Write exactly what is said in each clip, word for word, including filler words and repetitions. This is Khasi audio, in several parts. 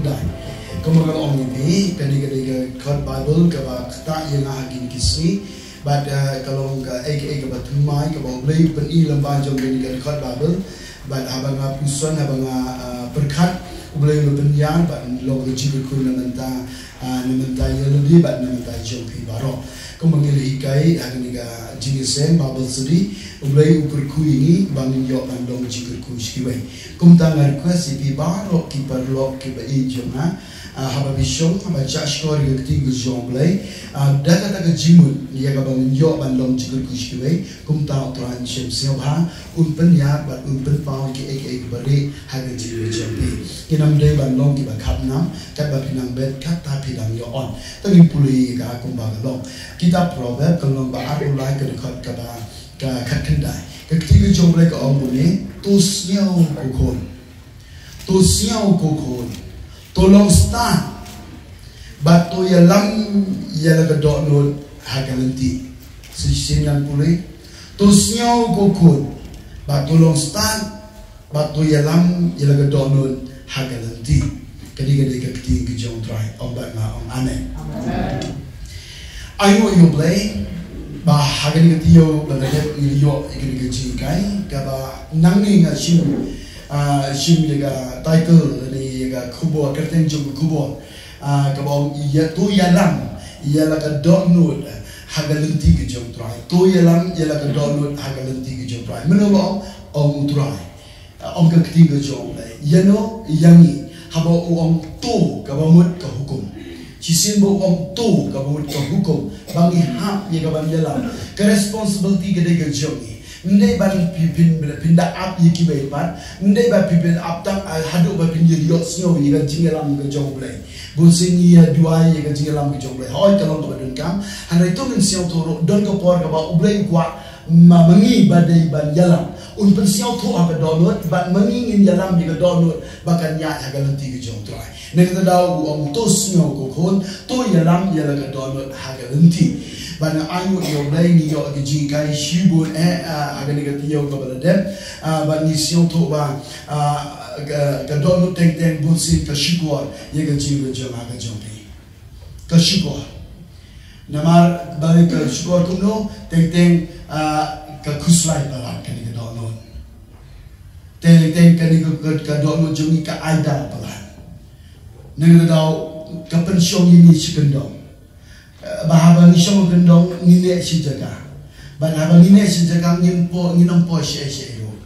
Dai. Kumba nga la ong ïa phi, kane ka dei ka dkhot Baibl kaba ktah ïa nga ha kine ki sngi. Bad, eh, ka long kaei kaei kaba thymmai, kaba U Blei u pyni lyngba jong kane ka dkhot Baibl. Bad haba nga puson, haba nga, eh, pyrkhat, U Blei u la pynïar bad long ka jingkyrkhu na ka bynta, eh, na ka bynta ïa lade bad na ka bynta jong phi baroh. Kumba ngi la hikai ha kane ka jingïaseng Baibl study, U Blei u kyrkhu ïa ngi ba ngin ïoh ban long jingkyrkhu sha kiwei. Kumta nga request ïa phi baroh ki paralok kiba ïeit jong nga, ah, haba phi shong, haba shah shkor ïa ka ktien ka jong U Blei, ah, da kata ka jingmut ïa kaba ngin ïoh ban long jingkyrkhu sha kiwei. Kumta U Trai un shem sngewbha, un pynïar bad un pynpaw kiei kiei kiba rieh ha ka jingim jong phi. Ngin ym dei ban long kiba khap nam, katba phi nang bet, kata phi dang ïoh on. To ngin pule ïa ka kumba ka long. Kitab Proverb ka lynnong ba arphew lai ka dkhot kaba ka khatkhyndai. Ka ktien ka jong U Blei ka ong kumne, to sngew ko khun. To sngew ko khun. To long stad. Bad to ïalam ïa la ka dohnud ha ka lynti. Shisien ngan pule. To sngew ko khun. Bad to long stad. Bad to ïalam ïa la ka dohnud ha ka lynti. Kane ka dei ka ktien ka jong U Trai. Ong bad nga ong amen. Amen. Ai nguh ïa U Blei ba ha kane ka taïew ba la dep ngi ïoh ïa kane ka jinghikai kaba nangne nga shim, ah, shim ïa ka title lane ïa ka khubor, kyrteng jong ka khubor, ah, kaba ong ïa to ïalam ïa la ka dohnud ha ka lynti ka jong U Trai. To ïalam ïa la ka dohnud ha ka lynti ka jong U Trai. Mano ba ong? Ong U Trai. Ong ka ktien ka jong U Blei ïano ïa ngi haba u ong to kaba mut ka hukum. Shisien ba u ong to kaba mut ka hukum ba ngi hap ïa ka ban ïalam. Ka responsibility ka dei ka jong ngi. Ym dei ban phi phin, phin da ap ïa kiwei pat. Ym dei ba phi phin ap tang, ah, haduh ba phin ïoh sngew ïa ka jingïalam ka jong U Blei. Bun sien ngi ïa duwai ïa ka jingïalam ka jong U Blei. Hooid ka long kaba donkam. Hynrei to ngin sngewthuh ruh don ka por kaba U Blei u kwah ma, ma ngi ba dei ban ïalam. Un pynsngewthuh ha ka dohnud bad ma ngi ngin ïalam ïa ka dohnud ba kan ïaid ha ka lynti ka jong U Trai. Na kata daw u ong to sngew ko khun, to ïalam ïa la ka dohnud ha ka lynti. Bad nga ai nguh ïa U Blei ngi ïoh ka jinghikai shibun eh, ah, ha kane ka taïew kaba la dep, ah, bad ngi sngewthuh ba, ah, ka, ka dohnud teng teng bun sien ka shukor ïa ka jingim jong nga ka jong phi. Ka shukor. Namar ba ka shukor kumno, teng teng, ah, ka khuslai palat kane ka dohnud. Teng teng kane ka, ka, ka dohnud jong ngi ka aida palat. Na kata daw ka pynshong ïa ngi sha kyndong. Eh, ba haba ngi shong kyndong ngi neh shi jaka. Bad haba ngi neh shi jaka ngim poi, ngin ym poi shaei shaei ruh.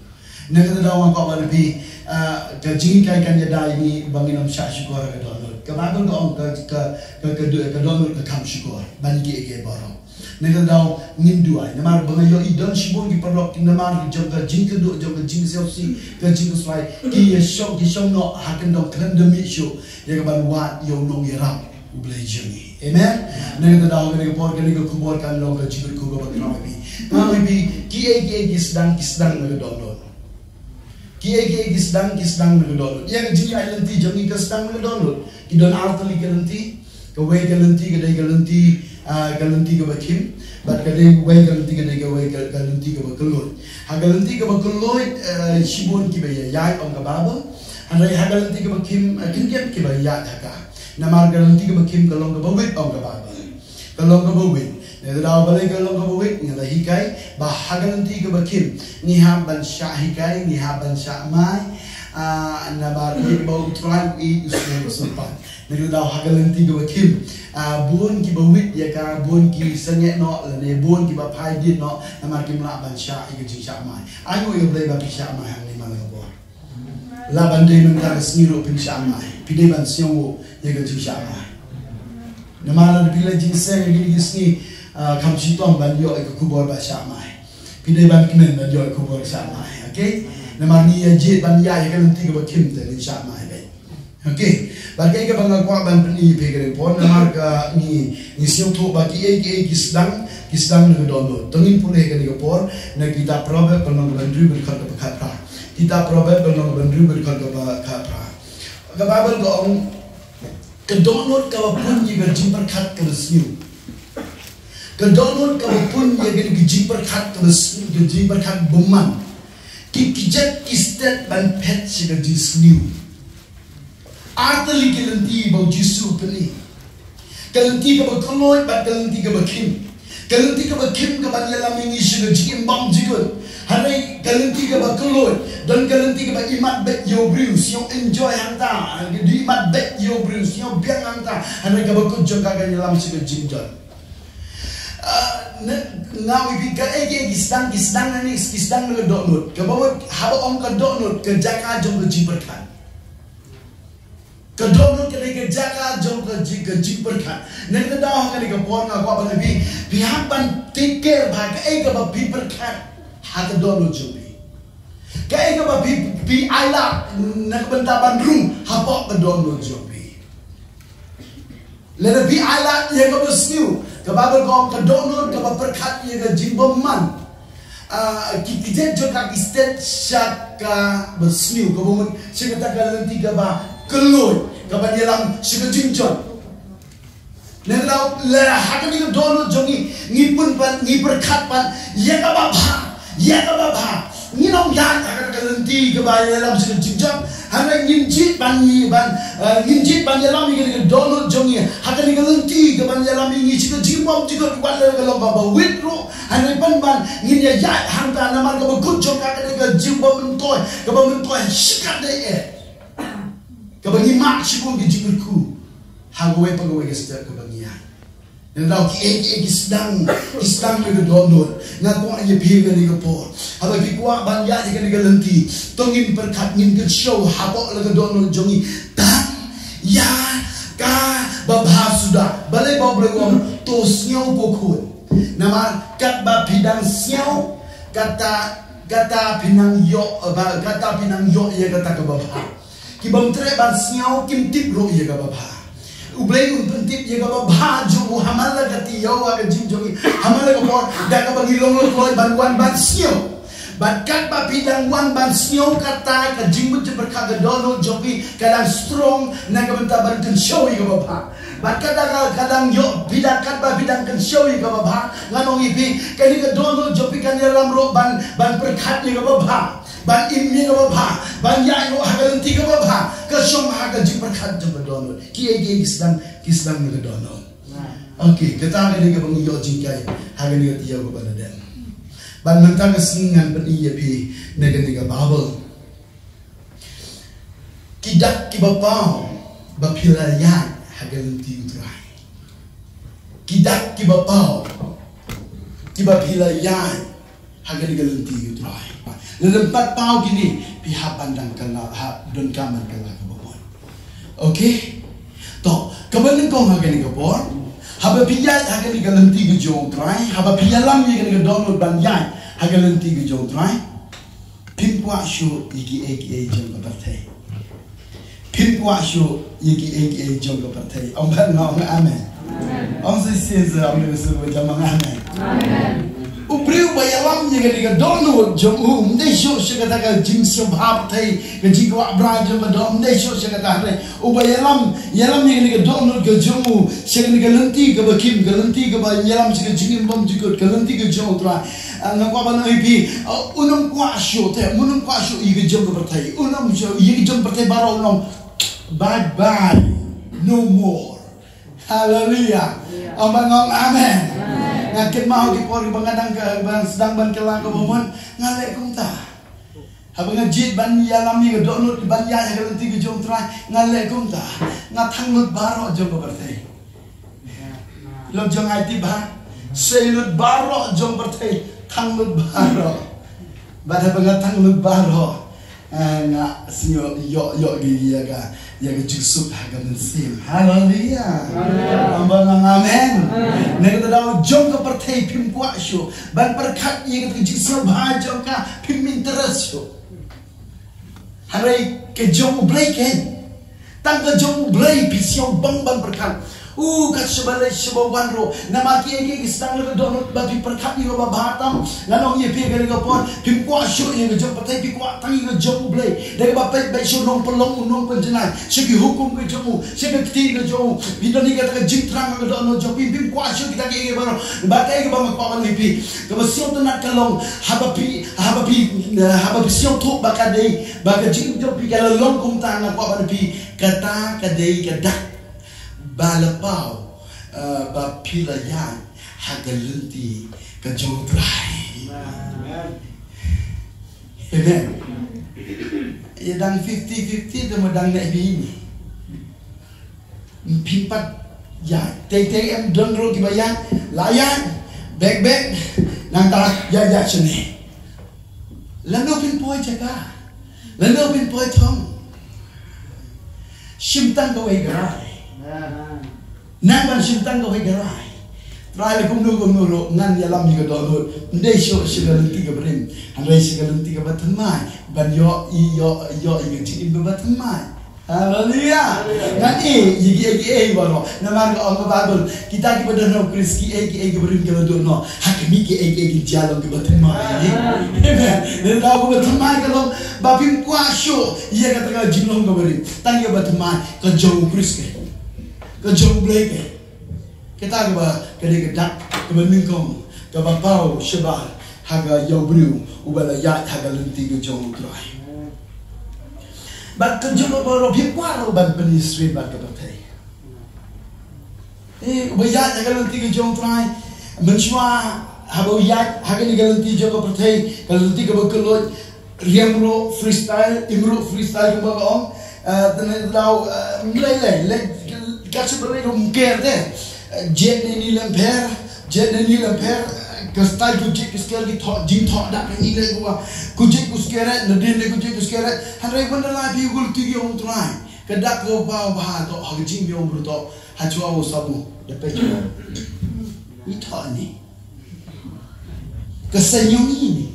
Na kata daw nga kwah ban ong ïa phi, ah, ka jinghikai kan ïada ïa ngi ba ngin ym shah shukor ha ka dohnud. Ka Baibl ka ong ka, ka, ka, ka do-, ka dohnud ka kham shukor ban ïa kiei kiei baroh. Na kata daw ngin duwai. Namar ba nga ïohi don shibun ki paralok namar jong ka jingkyrduh jong ka jingsngewsih, ka jingkhuslai, ki ïa shong, ki shong noh ha kyndong khlem da mih shuh ïa ka ban wad ïa u nongïarap U Blei jong ngi. Amen. Na kata daw kane ka por kane ka khubor kan long ka jingkyrkhu kaba khraw ïa phi. Nga ong ïa phi kiei kiei ki sdang, ki sdang na ka dohnud. Kiei kiei ki sdang, ki sdang na ka dohnud. Ïa ka jingïaid lynti jong ngi ka sdang na ka dohnud. Ki don ar tylli ki lynti. Kawei ka lynti ka dei ka lynti, ah, ka lynti kaba khim. Bad ka dei kawei ka lynti ka dei kawei ka, ka lynti kaba kylluid. Ha ka lynti kaba kylluid, eh, shibun kiba ïaid ong ka Baibl. Hynrei ha ka lynti kaba khim, eh, khyndiat kiba ïaid ha ka. Namar ka lynti kaba khim ka long kaba wit ong ka Baibl. Ka long kaba wit. Na kata daw balei ka long kaba wit, nga la hikai ba ha ka lynti kaba khim ngi hap ban shah hikai, ngi hap ban shah mai. Ah, namar ïa kaba U Trai u ïeit u sngewsih pat. Na kata daw ha ka lynti kaba khim, ah, bun kiba wit ïa ka, bun ki sangeh noh lane bun kiba phai dien noh namar kim lah ban shah ïa ka jingshah mai. Ai nguh ïa U Blei ba phi shah mai hangne man la ka por. Lah ban dei mynta ka sngi ruh phin shah mai. Phi dei ban sngewnguh ïa ka jingshah mai. Namar lada phi la jingseng ïa kine ki sngi, ah, kham shitom ban ïoh ïa ka khubor ba shah mai. Phi dei ban kmen ban ïoh ïa ka khubor shah mai. Okay? Namar ngi ïa jied ban ïaid ïa ka lynti kaba khim te ngin shah mai beit. Okay. Bad kaei kaba nga kwah ban pyni ïa phi kane ka por namar ka ngi, ngi sngewthuh ba kiei kiei ki sdang, ki sdang na ka dohnud. To ngin pule kane ka por na kitab Proverb ka lynnong kaba hynriew ka dkhot kaba khatphra. Kitab Proverb ka lynnong kaba hynriew ka dkhot kaba khatphra. Ka Baibl ka ong, ka dohnud kaba pun ïa ka jingpyrkhat kaba sniew. Ka dohnud kaba pun ïa ka jingpyrkhat kaba sniew, ka jingpyrkhat bymman. Ki kjat ki stet ban phet sha ka jingsniew. Ar tylli ki lynti ba u Jisu u pyni. Ka lynti kaba kylluid bad ka lynti kaba khim. Ka lynti kaba khim ka ban ïalam ïa ngi sha ka jingim bymjukut. Hynrei ka lynti kaba kylluid, don ka lynti kaba imat beit ïa u briew, sngew enjoy hangta, imat beit ïa u briew, sngew biang hangta. Hynrei kaba kut jong ka kan ïalam sha ka jingjot. Ah, ne, nga wi bit kaei kaei ki sdang, ki sdang na ne, ki sdang na ka dohnud. Kaba mut, haba ong ka dohnud, ka jaka jong ka jingpyrkhat. Ka dohnud ka dei ka jaka jong ka jing, ka jingpyrkhat. Nangta daw ha kane ka por nga kwah ban ong ïa phi, phi hap ban take care bha kaei kaba phi pyrkhat ha ka dohnud jong phi. Kaei kaba phi, phi ailad na ka bynta ban rung hapoh ka dohnud jong phi. Lada phi ailad ïa kaba sniew, ka Baibl ka ong ka dohnud kaba pyrkhat ïa ka jingbymman. Ah, ki, ki jait jong ka ki stet sha kaba sniew, kaba mut sha kata ka lynti kaba kylluid, kaba ïalam sha ka jingjot. Nangta la ha kane ka dohnud jong ngi, ngi pun pat, ngi pyrkhat pat ïa kaba bha, ïa kaba bha. Ngin ym ïaid ha kata ka lynti kaba ïalam sha ka jingjot. Hynrei ngin jied ban ngi ban, eh, ngin jied ban ïalam ïa kane ka dohnud jong ngi ha kane ka lynti kaba ïalam ïa ngi sha ka jingbymjukut, wat la ka long kaba wit ruh. Hynrei pynban ngin ïa ïaid hangta namar kaba kut jong ka ka dei ka jingbymtoh, kaba myntoi shikatdei eh. Kaba ngi mad shibun ka jingkyrkhu ha kawei pa kawei ka step kaba ngi ïaid. Nangta kiei kiei ki sdang, ki sdang na ka dohnud. Nga kwah ïa phi kane ka por, haba phi kwah ban ïaid ha kane ka lynti, to ngin pyrkhat, ngin kynshew hapoh la ka dohnud jong ngi tang ïa kaba bha suda. Balei ba U Blei u ong to sngew ko khun? Namar katba phi dang sngew, kata, kata phi nang ïoh, ba, kata phi nang ïoh ïa kata kaba bha. Ki bym treh ban sngew kim tip ruh ïa kaba bha. U Blei un pyntip ïa kaba bha jong u ha man la ka taïew ha ka jingim jong ngi, ha man la ka por, da kaba ngi long lok loi ban wan ban sngew. Bad katba phi dang wan ban sngew, kata ka jingmut jingpyrkhat ka dohnud jong phi ka dang strong na ka bynta ban kynshew ïa kaba bha. Bad katba ka, ka dang ïoh phi da, katba phi dang kynshew ïa kaba bha, ngan ong ïa phi, kane ka dohnud jong phi kan ïalam ruh ban, ban pyrkhat ïa kaba bha, ban im ïa kaba bha, ban ïaid ruh ha ka lynti kaba bha. Ka shong ha ka jingpyrkhat jong ka dohnud. Kiei kiei ki sdang, ki sdang na ka dohnud. Okay, kata ka dei kaba ngi ïoh jinghikai ha kane ka taïew kaba la dep. Bad mynta ka sngi ngan pyni ïa phi na kane ka Baibl. Ki dak kiba paw ba phi la ïaid ha ka lynti U Trai. Ki dak kiba paw kiba phi la ïaid ha kane ka lynti U Trai. Lada ym pat paw kine, phi hap ban dang kylla, hap donkam ban kylla kaba bun. Okay? To, kaba nyngkong ha kane ka por, haba phi ïaid ha kane ka lynti ka jong U Trai, haba phi ïalam ïa kane ka dohnud ban ïaid ha ka lynti ka jong U Trai, phim kwah shuh ïa kiei kiei jong ka pyrthei. Phim kwah shuh ïa kiei kiei jong ka pyrthei. Ong bad nga ong amen. Ong shisien sa, ong dei shuh ba jam ong amen. U briew ba ïalam ïa kane ka dohnud jong u, ym dei shuh sha kata ka jingsngewbha pyrthei, ka jingkwah brai jong ka doh, ym dei shuh sha kata, hynrei uba ïalam, ïalam ïa kane ka dohnud ka jong u sha kane ka lynti kaba khim, ka lynti kaba ïalam sha ka jingim bymjukut, ka lynti ka jong U Trai. Ah, nga kwah ban ong ïa phi, ah, un ym kwah shuh te, un ym kwah shuh ïa ka jong ka pyrthei, un ym shuh ïa ka jong ka pyrthei baroh, un ym, bye bye, no more. Haleluia. Ong bad nga ong amen. Nga kynmaw ki por kiba nga dang, ba nga sdang ban kylla kaba mon, nga leh kumta. Haba nga jied ban ïalam ïa ka dohnud ban ïaid ha ka lynti ka jong U Trai, nga leh kumta. Nga thang lut baroh jong ka pyrthei. Lok jong ai tip ha. Sei lut baroh jong pyrthei, thang lut baroh. Bad haba nga thang lut baroh, ah, nga sngew ïoh, ïoh ïa ka, ïa ka jingsuk ha ka mynsiem. Haleluia. Ong bad nga ong amen. Na kata ka daw jong ka pyrthei phim kwah shuh ban pyrkhat ïa ka jingsngewbha jong ka, phim interest shuh. Hynrei ka jong U Blei keiñ, tang ka jong U Blei phi sngew bang ban pyrkhat. U kat shaba leit shaba wan ruh. Namar kiei kiei ki sdang na ka dohnud ba phi pyrkhat ïa kaba bha tam. Ngan ong ïa phi ha kane ka por, phim kwah shuh ïa ka jong pyrthei, phi kwah tang ïa ka jong U Blei. Da kaba peit beit sha u nongpynlong, u nongpynjanai, sha ki hukum ka jong u, sha ka ktien ka jong u. Phi don hi kata ka jingthrang ha ka dohnud jong phi, phim kwah shuh kita kiei kiei baroh. Bad kaei kaba nga kwah ban ong ïa phi, kaba sngewtynnat ka long, haba phi, haba phi, eh, haba phi sngewthuh ba ka dei ba ka jingim jong phi ka la long kumta, nga kwah ban ong ïa phi, kata ka dei ka dak ba la paw, eh, ba phi la ïaid ha ka lynti ka jong U Trai. Amen. Amen. Ïa dang fifty fifty te mo dang ne bini. Phim pat ïaid. Tei tei em don ruh kiba ïaid. La ïaid. Bek bek. Nangta ïaid ïaid shane. Lano phin poi jaka? Lano phin poi thong? Shim tang kawei ka rai. Nang ban shim tang kawei ka rai. Trai la kumno kumno ruh ngan ïalam ïa ka dohnud. Ym dei shuh sha ka lynti kaba rim. Hynrei sha ka lynti kaba thymmai. Ban ïoh i, ïoh, ïoh i ka jingim kaba thymmai. Haleluya. Ngan ïeh ïa kiei kiei baroh. Namar ka ong ka Baibl, kita kiba don ha U Khrist kiei kiei kiba rim ki la duh noh. Ha kine kiei kiei ki jia long kiba thymmai. Amen. Nangta kaba thymmai ka long ba phim kwah shuh ïa kata ka jinglong kaba rim. Tang ïa ba thymmai ka jong U Khrist ka, ka jong U Blei ka. Kata kaba, ka dei ka dak kaba nyngkong kaba paw shabar ha ka ïa u briew uba la ïaid ha ka lynti ka jong U Trai. Bad ka jong u baroh phim kwah ruh ban pynïasyriem bad ka pyrthei. Eh, uba ïaid ha ka lynti ka jong U Trai, mynshuwa haba u ïaid ha kane ka lynti jong ka pyrthei, ka lynti kaba kylluid, riam ruh freestyle, im ruh freestyle kumba ka ong. Eh, te ne daw, eh, lei lei lei, ka shu lei ruh ym ker te. Eh, jied ne ni lem pher, jied ne ni lem pher, eh, ka style ku jied ku sker ki thoh, jingthoh da ka ni lei kumba. Ku jied ku sker eh, nadien lei ku jied ku sker eh. Hynrei ban da lai phi u kul ti ki ong U Trai. Ka dak ko ba ba ha to ha ka jingbiang u briew to ha chwa u sabu da peit. Ni thoh ni. Ka seiñ ïong i ni.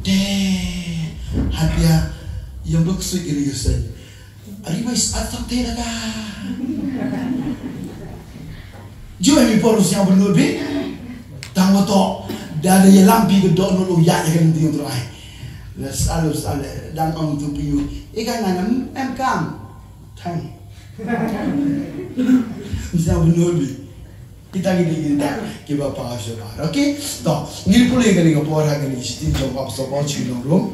Te hapia ïong dok sui iri ka seiñ. Ari wais atok te da ka. Ju em i por u sñiaw bynnud bi. Tang wa to da da ïalam bi ka dohnud u ïaid ïa ka lynti u Trai. La sal u sal dang ong tu pi u. I ka ngan em em kam. Tang. Sñiaw bynnud bi. Kita ki dei ki dak kiba paw shabar. Okay? To, ngin pule kane ka por ha kane ka shithi jong u Apostol Paul sha ki nong Rom.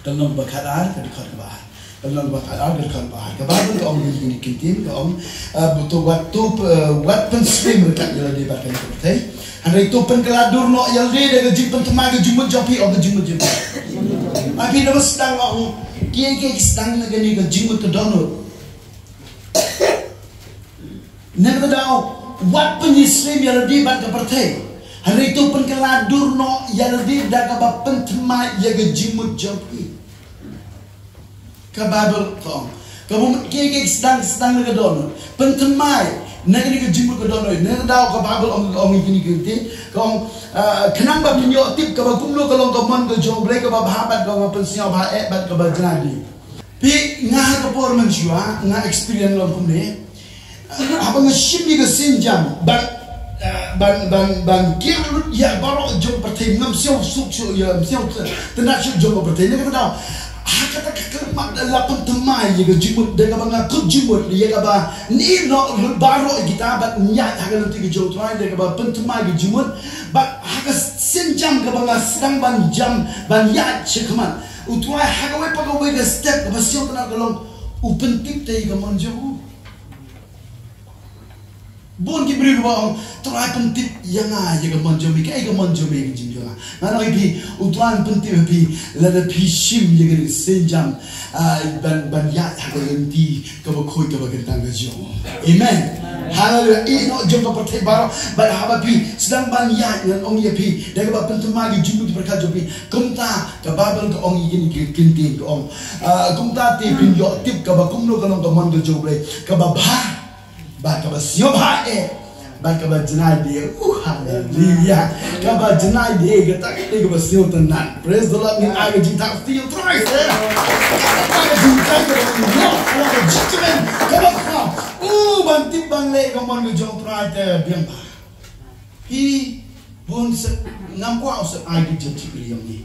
Ka lynnong ba khatar, ka dkhot kaba ar. Ka lynnong ba khatar, ka dkhot kaba ar. Ka Baibl ka ong ïa kine ki ktien, ka ong, ah, to wat to, ah, wat pynsyriem ryngkat ïa lade bad kane ka pyrthei. Hynrei to pynkylla dur noh ïa lade da ka jingpynthymmai ka jingmut jong phi, ong ka jingmut jong phi. Ai phi da ba sdang ong kiei kiei ki sdang na kane ka jingmut ka dohnud. Nangta daw, wat pynsyriem ïa lade bad ka pyrthei. Hynrei to pynkylla dur noh ïa lade da kaba pynthymmai ïa ka jingmut jong phi. Ka Baibl ka ong, kaba mut kiei kiei ki sdang, sdang na ka dohnud, pynthymmai na kane ka jingmut ka dohnud. Nangta daw ka Baibl ong, ong ïa kine ki ktien, ka ong, ah, khnang ba phin ïoh tip kaba kumno ka long ka mon ka jong U Blei, kaba bha bad kaba pynsñiawbha eh bad kaba jngai. Phi, nga ha ka por mynshuwa nga experience long kumne. Haba nga shim ïa ka sienjam ban, eh, ban, ban, ban kiew lut ïa baroh jong pyrthei, ngam sñiaw suk suk ïa, ngam sñiaw tynnat suk jong pyrthei. Nangta daw ha kata ka kyrmat la pynthymmai ïa ka jingmut, da kaba nga kut jingmut ïa kaba ngi ïehnoh lut baroh kita bad ngi ïaid ha ka lynti ka jong U Trai da kaba pynthymmai ka jingmut. Bad ha ka sienjam kaba nga sdang ban jam ban ïaid sha khmat U Trai, ha kawei pa kawei ka step kaba sñiaw tynnat ka long u pyntip te ïa ka mon jong u. Bun ki briew kiba ong, Trai pyntip ïa nga ïa ka mon jong me, kaei ka mon jong me ka jingim jong nga. Ngan ong ïa phi, U Trai un pyntip ïa phi lada phi shim ïa kane ka sienjam, ah, ban, ban ïaid ha ka lynti kaba khuid kaba kyntang ka jong u. Amen. Haleluya. Ïehnoh jong ka pyrthei baroh bad haba phi sdang ban ïaid, ngan ong ïa phi, da kaba pynthymmai ka jingmut jingpyrkhat jong phi. Kumta ka Baibl ka ong ïa kine ki ktien, ka ong, ah, kumta te phin ïoh tip kaba kumno ka long ka mon ka jong U Blei, kaba bha bad kaba sñiawbha eh Bad kaba jngai de, uh, haleluya. Kaba jngai de, kata ka dei kaba sngewtynnat. Praise the Lord, ngin ai ka jingthaw sngewthuh, eh. Kata ka jingthaw kaba sngewthuh, kaba jingkmen, kaba kham. Uh, ban tip ban leh ka mon ka jong U Trai te biang bha. Phi bun sep, ngam kwah u sep ai ki jait shakri ïa ngi.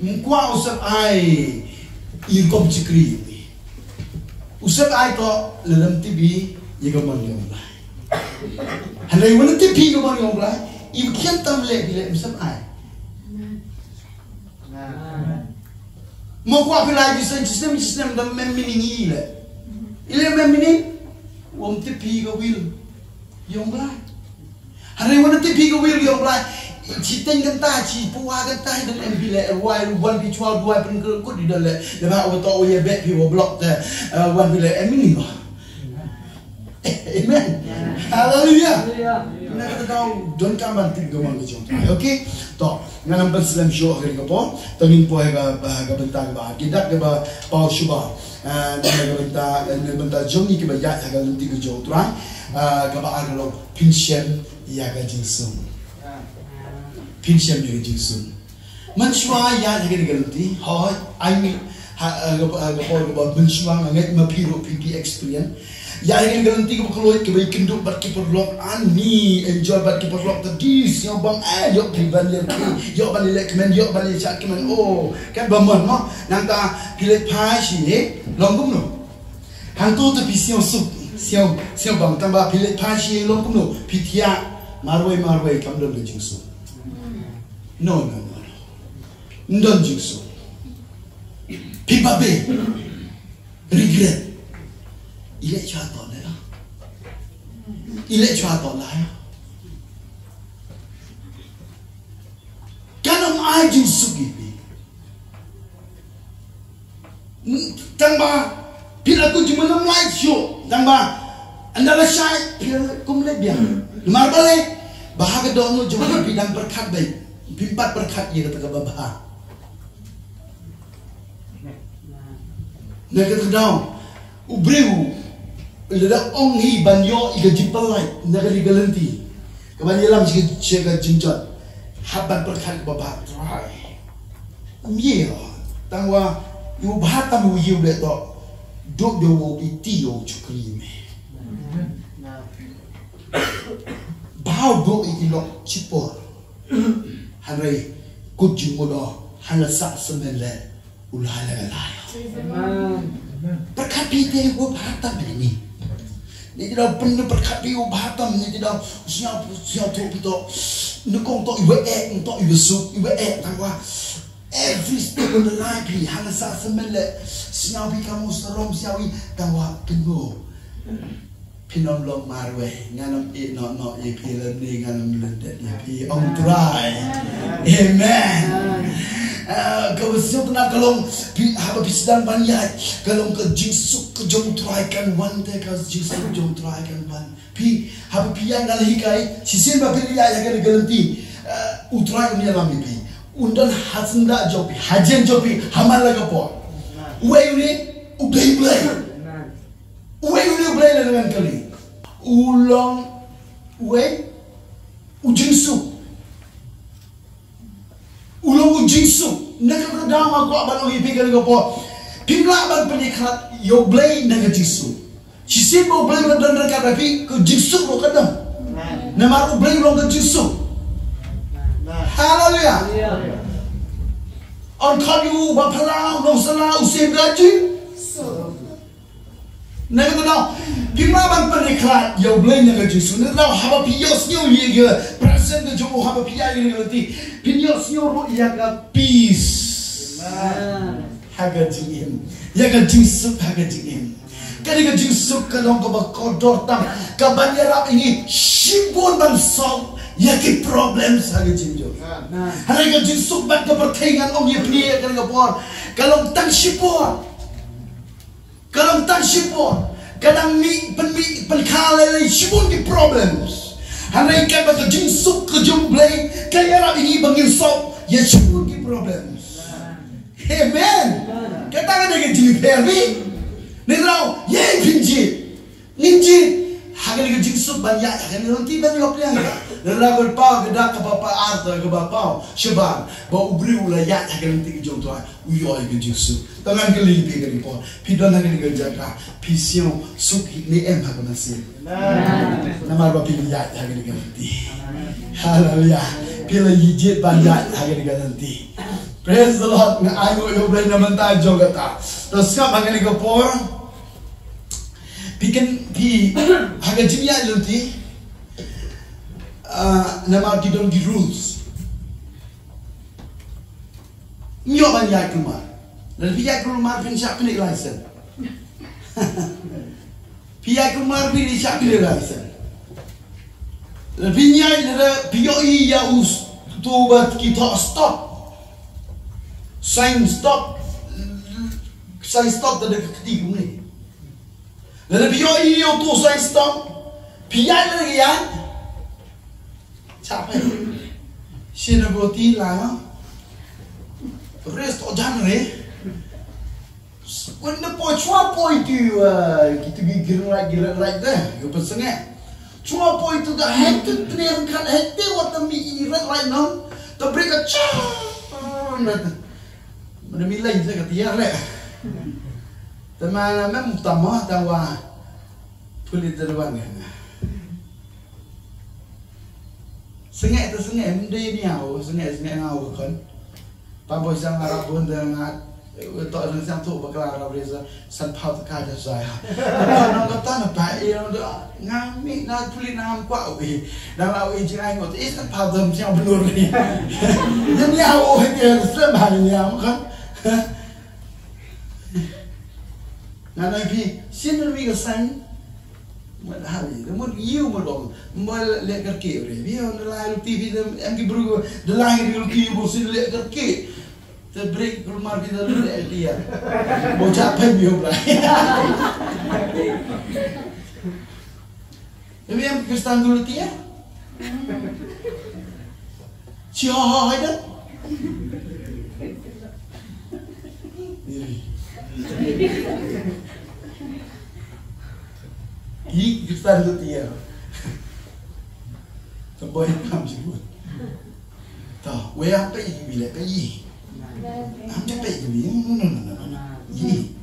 Ngam kwah u sep ai i rukom shakri ïa ngi. U sep ai to lada ym tip ïa ka mon ka jong U Blai. Hynrei wat la tip ïa ka mon ka jong U Blai, i khian tam leh phi leh, ym sep ai. Mo kwah phi lai shisnem shisnem shisnem da mem mini ngi leh. I leh mem mini. Wat la tip ïa ka will jong U Blai. Hynrei wat la tip ïa ka will jong U Blai. Shiteng kynta, shi pua kynta i don em phi leh, wai wan phi chwa duwai pynkyr kut i don leh. Leh ba u to u ïa beh phi wa block te, eh, wan phi leh em mini mo. Amen. Haleluya. Haleluya. Na kata ka daw don kam ban tip ka mon ka jong U Trai. Okay. To, ngan ym pynslem shuh ha kane ka por. To ngin poi ha ka, ha ka bynta kaba ar. Ki dak kaba paw shuwa. Ah, na ka bynta, na ka bynta jong ngi kiba ïaid ha ka lynti ka jong U Trai. Ah, kaba ar ka long phin shem ïa ka jingsuk. Phin shem ïa ka jingsuk. Mynshuwa ïa, ïa kane ka lynti, hooid, ai ngi, ha, ha, ha, ha, ha, ha, mynshuwa nga ngeit ma phi ruh phi, phi experience. Ïa, ïa kane ka lynti kaba kloi, kaba ïakynduh bad ki paralok, ani enjoy bad ki paralok, ta di sngewbang, eh, ïoh phi ban ïa ki, ïoh ban ïa leh kmen, ïoh ban ïa shad kmen, oh, kan ba mon mo, nangta phi leit phai shi, eh, long kumno. Hangto te phi sngewsuk, sngew, sngewbang, tang ba phi leit phai shi, long kumno, phi thiah, marwei, marwei, kam don ka jingsuk. No, no, no, no. Ym don jingsuk. Phi babe. Regret. I leh shuwa to ne. I leh shuwa to la. Kan ym ai jingsuk ïa phi. Tang ba phi la kut jingmut ym lait shuh, tang ba ynda la shai phi la kum leh biang. Namar balei? Ba ha ka dohnud jong phi, phi dang pyrkhat beit. Phim pat pyrkhat ïa kata kaba bha. Na kata ka daw, u briew lada ong hi ban ïoh ïa ka jingpyllait na kane ka lynti, ka ban ïalam sha ka, sha ka jingjot, hap ban pyrkhat kaba bha. Trai. Ym ïoh. Tang wa ïoh bha tam u ïoh leh to. Duk de u iti u chukri me. Bha u duk i lok chipor. Hynrei kut jingmut o, hynrei sah symmen leh u lai la ka lai. Amen. Pyrkhat phi te u bha tam ni. Ni da pyn pyrkhat phi u bha tam ni da sñiaw sñiaw tu phi to. Ni kong to iwa eh, to iwa suk, iwa eh tang wa. Every step on the line phi hynrei sah symmen leh sñiaw phi kam u sarom sñiaw i tang wa pynbo. Phin ym long marwei, ngan ym ïeh noh noh ïa phi lane ngan ym lyndet ïa phi, ong Trai. Amen. Ah, ka sñiawbha ka long, phi, haba phi sdang ban ïaid, ka long ka jingsuk ka jong Trai kan wan te, ka jingsuk jong Trai kan wan. Phi, haba phi ïaid nga la hikai, shisien ba phi la ïaid ha kane ka lynti, ah, u Trai un ïalam ïa phi. Un don ha syndah jong phi, ha jingim jong phi, ha man la ka por. Uwei une, U Blei, U Blei. Uwei, uwei, U Blei lada ngan kylli. U long, uwei, u jingsuk. U long u jingsuk. Na kata ka daw nga kwah ban ong ïa phi kane ka por. Phim lah ban pynïakhlad ïa U Blei na ka jingsuk. Shisien ba U Blei u la don ryngkat bad phi, ka jingsuk ruh ka don. Namar U Blei u long ka jingsuk. Haleluya. Yn khot ïa u ba phylla, u nongsala, u syiem ka jingsuk. Na kata ka daw, phim lah ban pynïakhlad ïa U Blei na ka jingsuk. Na kata ka daw, haba phi ïohsngew ïa ka presence ka jong u, haba phi ïaid ïa ka lynti, phin ïohsngew ruh ïa ka peace. Amen. Ha ka jingim. Ïa ka jingsuk ha ka jingim. Kane ka jingsuk ka long kaba kordor tam, kaban ïarap ïa ngi shibun ban solve ïa ki problems ha ka jingim jong ngi. Amen. Hynrei ka jingsuk bad ka pyrthei ngan ong ïa phi ïa kane ka por, ka long tang shipor. Ka long tang shipor, ka dang mih, pynmih, pynkha lei lei shibun ki problems. Hynrei katba ka jingsuk ka jong U Blei, ka ïarap ïa ngi ba ngin solve ïa shibun ki problems. Amen. Kata ka dei ka jingpher phi. Ni trai, ïa phin jied. Ngin jied. Kane ka jingsuk ban ïaid ha kane ka lynti ban ïoh pdiang ïa ka. Lada ka paw ka dak kaba paw, ar ka ba paw shabar ba u briew u la ïaid ha kane ka lynti ka jong u Trai, u ïoh ïa ka jingsuk. Tang ngan kylli phi kane ka por, phi don ha kane ka jaka, phi sngew suk ne em ha ka mynsiem? Namar ba phi la ïaid ha kane ka lynti. Haleluya. Phi la ïeit ban ïaid ha kane ka lynti. Praise the Lord. Nga ai nguh ïa U Blei na bynta jong kata. To sngap ha kane ka por. Phi kyn, phi, ha ka jingïaid lynti, ah, namar ki don ki rules. Ym ïoh ban ïaid kulmar. Lada phi ïaid kulmar phin shah pynleit license. Phi ïaid kulmar phin shah pynleit license. Lada phi ïaid, lada phi ïohi ïa u s-, to ba ki thoh stop. Sign stop. Sign stop, te da ka kti kumne. Lada phi ïohi ïa uto u sign stop, phi ïaid lada ka ïaid. Shah peit. Shin na boti la, ha? Rest o jan re. Wan na poi, shuwa poi tu, uh, kitu ki green light, green light de. Ïoh pynsangeh. Shuwa poi tu da hektik pynïar kan hektik wat na mi i red light nong. Ta brake ka cha. Mana mi lain sa ka tiar leh. Te ma mem tama tang wa pulit te wan kan. Sngewbha te sngewbha, em dei ni au, sngewbha, sngewbha nga u khon. Pa boi sang arap bun te nga, to dang sang tu bakla arap resa, san pau te ka da sa ya. Nong ka tan pa e, nga mi, nga pulit nga am kwa u e. Dang la u e jing ai ngot, e san pau te siang belur ni. Ni au, e, sem ha ni au kan. Nga nai phi, sien ri ka sign. Mut ha ri, mut ïu mut ong. Mut leh kyrkieh ri. Phi ong da lai luti phi da em ki bru da lai ki luti bu sien leh kyrkieh. Te brake kulmar phi da leh kyrkieh. Bo cha pen ïu bra. Em em Kristan dulu tia. Sia hai dah. Ih, Kristan dulu tia. Keboi kam sibut. Tah, wei apa ini bila kayi? Am cakap ini, no, no, no, no, no. Ini.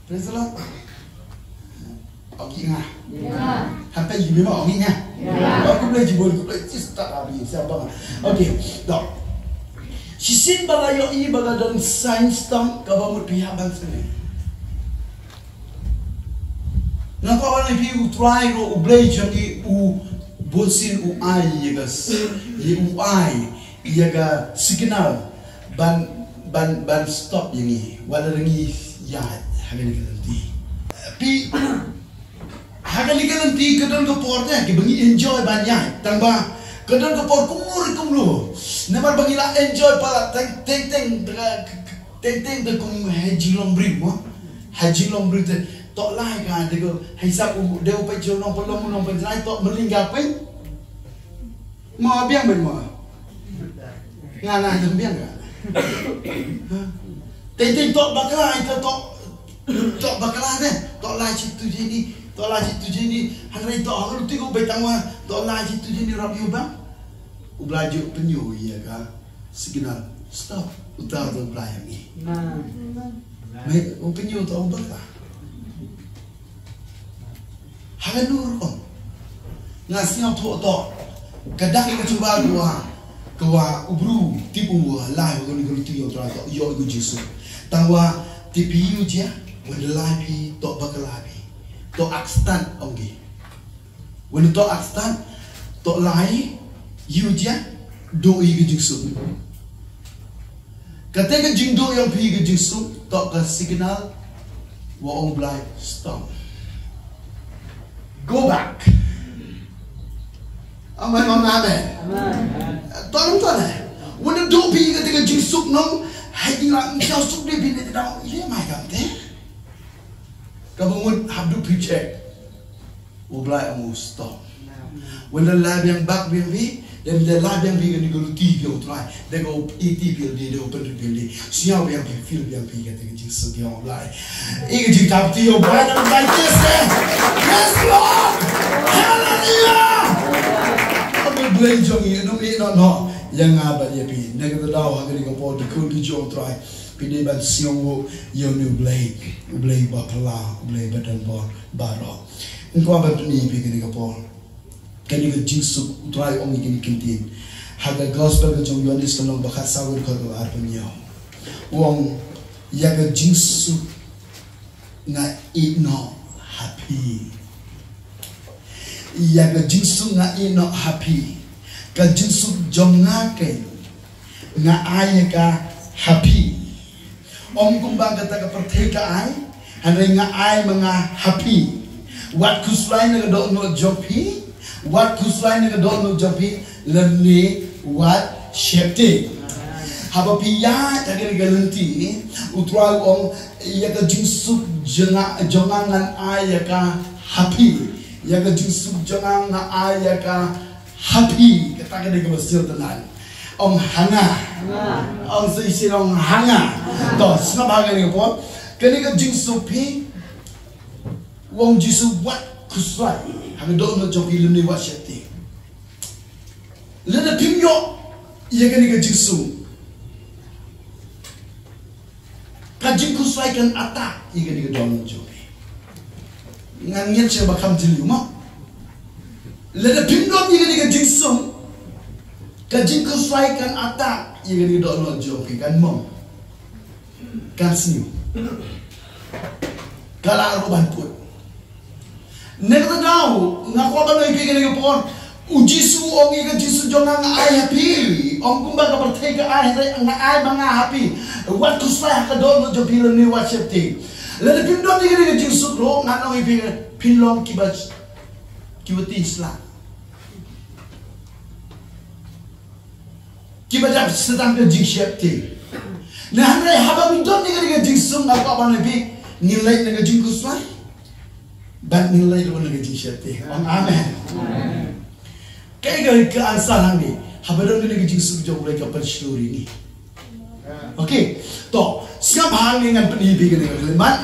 Praise the Lord. Ong ki nga. Hangta i mima ong ki nga. Ba khublei shibun, khublei shibun abi siapa nga. Okay, dok. Shisien ba la ïohi ba la don sign stamp kaba mut phi hap ban sngewthuh. Nga kwah wan ïa phi U Trai ruh U Blei jong ngi u bun sien u ai ïa ka s-, ïa u ai ïa ka signal ban, ban, ban stop ïa ngi. Wat la ngi ïaid ha kane ka lynti. Phi, ha kane ka lynti ka don ka por te kiba ngi enjoy ban ïaid. Tang ba ka don ka por kumno ruh kumno. Namar ba ngi la enjoy palat teng teng teng, teng teng te kum ha jinglong briew mo. Ha jinglong briew te. Tok lai ka te ko ha sap u de u peit jong nongpynlong, nongpynlong tok mling ka peit. Mo biang beit mo. Nga na jem biang ka. Te te tok bakla te tok, tok bakla te. Tok lai shi tu jini, tok lai shi tu jini. Hynrei tok ha lu ti ko beit tang wa, tok lai shi tu jini rap ïu bang. U Blai ju pynïoh ïa ka signal. Stop. Uta u Blai ïa ngi. Amen. Me u pynïoh uta u bakla. Hangno rukom. Nga sngewthuh to. Ka dak ka jubab wa, ka wa u bru tip u wa lai wa ni ka luti ïa u Trai to ïoh u Jisu. Tang wa tip ïa u jia, wa lai phi to bakla phi. To akstan ong ki. Wan to akstan, to lai, ïa u jia, duh ïa ka jingsuk. Kata ka jingduh ïa phi ka jingsuk, to ka signal, wa ong Blai, stop. Go back. Amen, amen, amen. To nang to ne. Wan duh phi kata ka jingsuk nong, hai ïa la, ïa suk de phi ne dang, ïa mai kam te. Ka bangun hap duh phi check. U Blai ong u stop. Wan da la biang bak biang phi, da la biang phi kane ka luti phi ong Trai, da ka iti phi lade, da u pynrit phi lade. Sngewbha biang phi, feel biang phi kata ka jingsuk ïa u Blai. Ïa ka jingthap ti ïa u Blai na ka jingthap. Yes Lord. Hallelujah. Ong u Blai jong ngi, nong ïa noh noh ïa nga bad ïa phi. Na kata daw ha kane ka por ki khun ki jong Trai, phi dei ban sngewnguh ïa une u Blai, u Blai ba phylla, u Blai ba don bor baroh. Nga kwah ban pyni ïa phi kane ka por. Kane ka jingsuk u Trai u ong ïa kane ka ktien ha ka gospel ka jong u Ïoannis ka lynnong ba khatsaw ka dkhot kaba arphew hynñiew. U ong ïa ka jingsuk nga ïeh noh ha phi. Ïa ka jingsuk nga ïeh noh ha phi. Ka jingsuk jong nga keiñ nga ai ïa ka ha phi. Ym kumba kata ka pyrthei ka ai, hynrei nga ai ma nga ha phi. Wat khuslai na ka dohnud jong phi, wat khuslai na ka dohnud jong phi, lymne wat sheptieng. Haba phi ïaid ha kane ka lynti, u Trai u ong ïa ka jingsuk jong nga, jong nga ngan ai ïa ka ha phi. Ïa ka jingsuk jong nga nga ai ïa ka ha phi, kata ka dei kaba sngewtynnat. Ong ha nga. Ong sa shisien ong ha nga. To, sngap ha kane ka por. Kane ka jingsuk phi, u ong Jisu wat khuslai ha ka dohnud jong phi lymne wat sheptieng. Lada phim ïoh ïa kane ka jingsuk, ka jingkhuslai kan attack ïa kane ka dohnud jong phi. Ngan ngeit sha ba kham jylliew mo. Lada phim don ïa kane ka jingsuk, ka jingkhuslai kan attack ïa kane ka dohnud jong phi, kan mong, kan sniew, ka lah ruh ban put. Na kata daw nga kwah ban ong ïa phi kane ka por, u Jisu u ong ïa ka jingsuk jong nga nga ai ha phi. Ym kumba ka pyrthei ka ai, nga ai ma nga ha phi. Wat khuslai ha ka dohnud jong phi lymne wat sheptieng. Lada phim don ïa kane ka jingsuk ruh ngan ong ïa phi, phin long kiba, kiba tieng sla, kiba dap sa tang ka jingsheptieng. Hynrei haba ngi don ïa kane ka jingsuk, nga kwah ban ong ïa phi, ngin leit na ka jingkhuslai bad ngin leit ruh na ka jingsheptieng. Ong amen. Kaei ka answer hangne? Haba don kane ka jingsuk jong U Blei ka pynshlur ïa ngi. Okay. To, sngap hangne, ngan pyni ïa phi kane ka khyllipmat.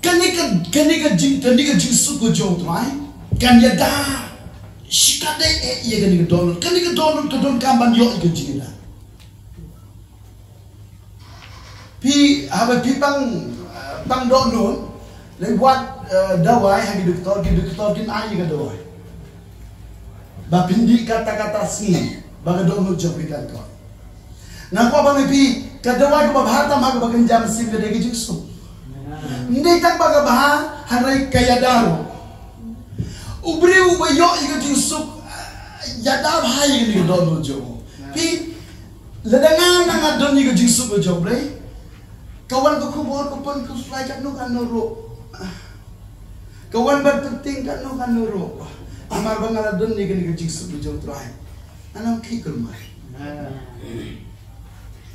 Kane ka, kane ka jing, kane ka jingsuk ka jong U Trai kan ïada shikatdei eh ïa kane ka dohnud. Kane ka dohnud ka donkam ban ïoh ïa ka jingïada. Phi, haba phi pang, pang dohnud, leit wad dawai ha ki doktor, ki doktor kin ai ïa ka dawai ba phin dih katta katta sngi ba ka dohnud jong phi kan koit. Nga kwah ban ong ïa phi, ka dawai kaba bha tam ha kaba kynja mynsiem ka dei ka jingsuk. Ym dei tang ba ka bha, hynrei ka ïada ruh. U briew uba ïoh ïa ka jingsuk ïada bha ïa kane ka dohnud jong u. Phi, lada nga, nga don ïa ka jingsuk ka jong U Blei, ka wan ka khubor, ka pun khuslai katno katno ruh, ka wan ban pyntieng katno katno ruh, namar ba nga la don ïa kane ka jingsuk ka jong U Trai, ngan ym khih kulmar.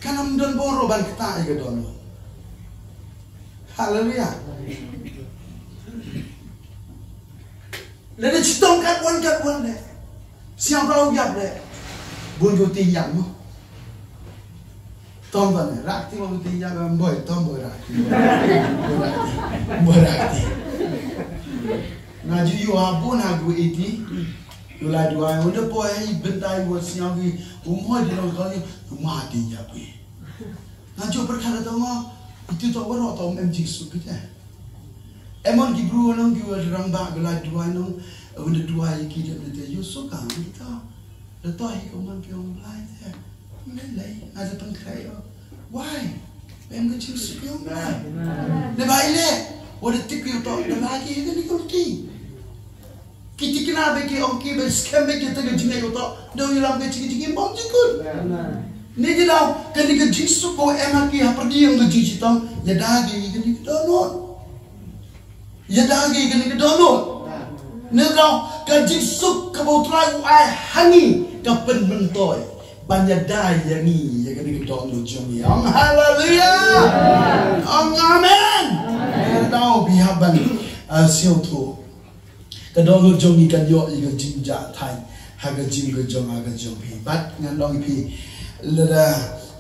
Kan ym don bor ruh ban ktah ïa ka dohnud. Haleluya. Lada chitom katwon katwon leh, sngewbha ïap leh, bun ki tieng ïap mo. Tom ban leh, rah kti mo, ki tieng ïap, Boi, tom Boi, rah kti. Boi, rah kti. Boi, rah kti. Nga ju ïoh ha bun ha ki eighty. Ïoh la duwai, u da Boi, bynta i wat sngewbha ki, u Boi di long ka ni, u ma tieng ïap ki. Nga ju pyrkhat da to nga, itu to waroh to em jingsuk kita. Em, wan ki bru nong ki wa rangbah ki la duwai nong, wan da duwai ki dep da te ïoh suk ka kita. Da to hi ko man ki ong Blai te. Lei lei, nga da pynkhrai ïoh. Why? Em ka jingsuk ïoh Blai. Da bai le, wa da tip ki to, da la ki ka ni ko ti. Ki tikna ba ki ong ki ba skhem ba kita ka jingïoh to, da u ïalam ka jingïoh bym jingkut. Ni ki daw, kane ka jingsuk ko em ha ki ha pyrdi ïa ka jingshitom, ïada ki kane ka dohnud. Ïada ki kane ka dohnud. Ni daw, ka jingsuk kaba U Trai u ai ha ngi ka pynmyntoi ban ïada ïa ngi ïa kane ka dohnud jong ngi. Ong haleluya. Ong amen. Ni daw, phi hap ban A sngewthuh. Ka dohnud jong ngi kan ïoh ïa ka jingjahthait ha ka jingim ka jong nga ka jong phi. Bad ngan ong ïa phi, lada